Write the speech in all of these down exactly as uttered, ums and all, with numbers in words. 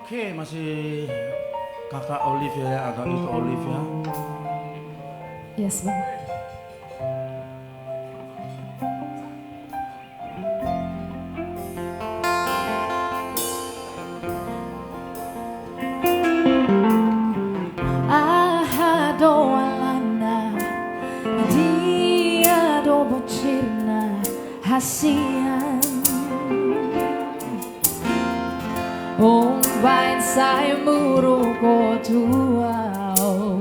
Oke, masih Kakak Olivia ya, atau Ibu Olivia. Yes, Bang. Aha do alana, dia do bocirna hasian. Umbahen sai muruk ho tu ahu.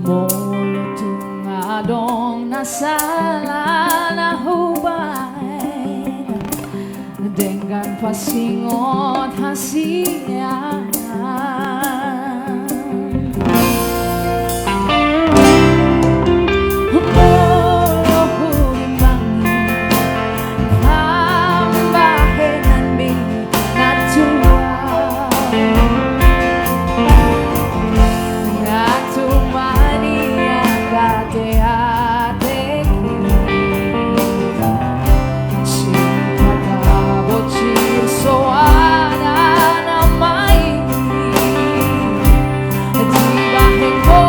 Molo tung adong na sala na hubahen, denggan pasingot hasian. Molo hurimangi pambahenanmi na tua, nga tumanian ate-ate. Sipata bocir so ada nama i, dibahen ho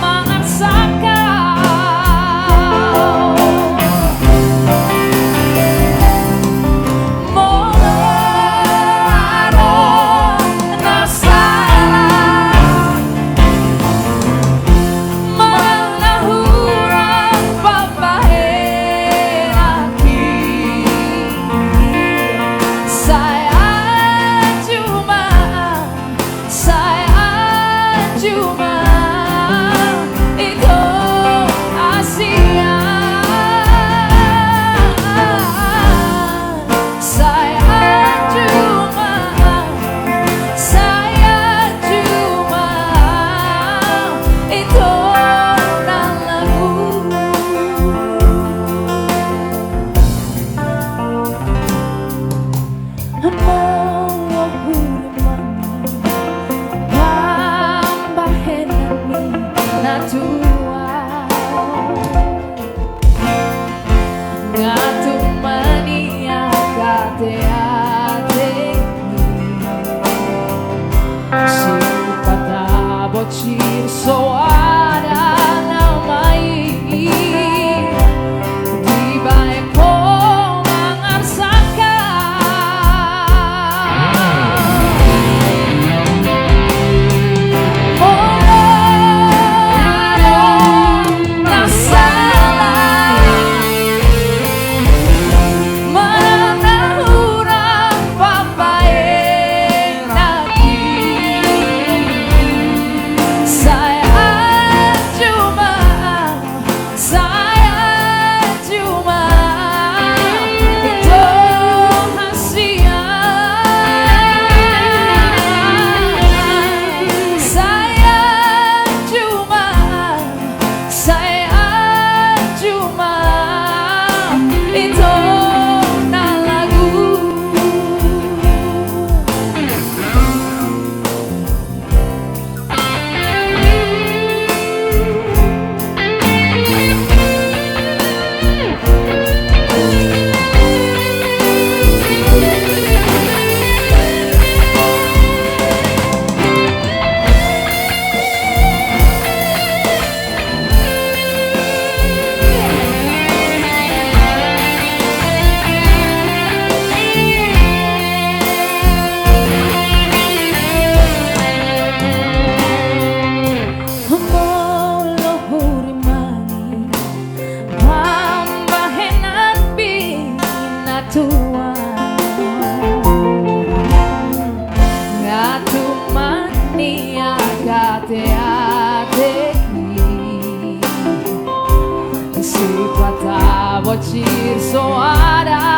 mangarsak ahu. Molo adong na sala manang na hurang pambahenanki, sai anju ma, sai anju ma, ito hasian. Sai anju ma, sai anju ma, ito na lagu. Molo hurimangi pambahenanmi na tua, nga tumanian ate-ate. Sipata bocir so ada nama i, dibahen ho mangarsak ahu. Molo adong na sala manang na hurang pambahenanki, sai anju ma, sai anju ma, ito hasian. Sai anju ma, sai anju ma, ito na lagu. Molo hurimangi pambahenanmi na tua, nga tumanian ate-ate. Sipata bocir so ada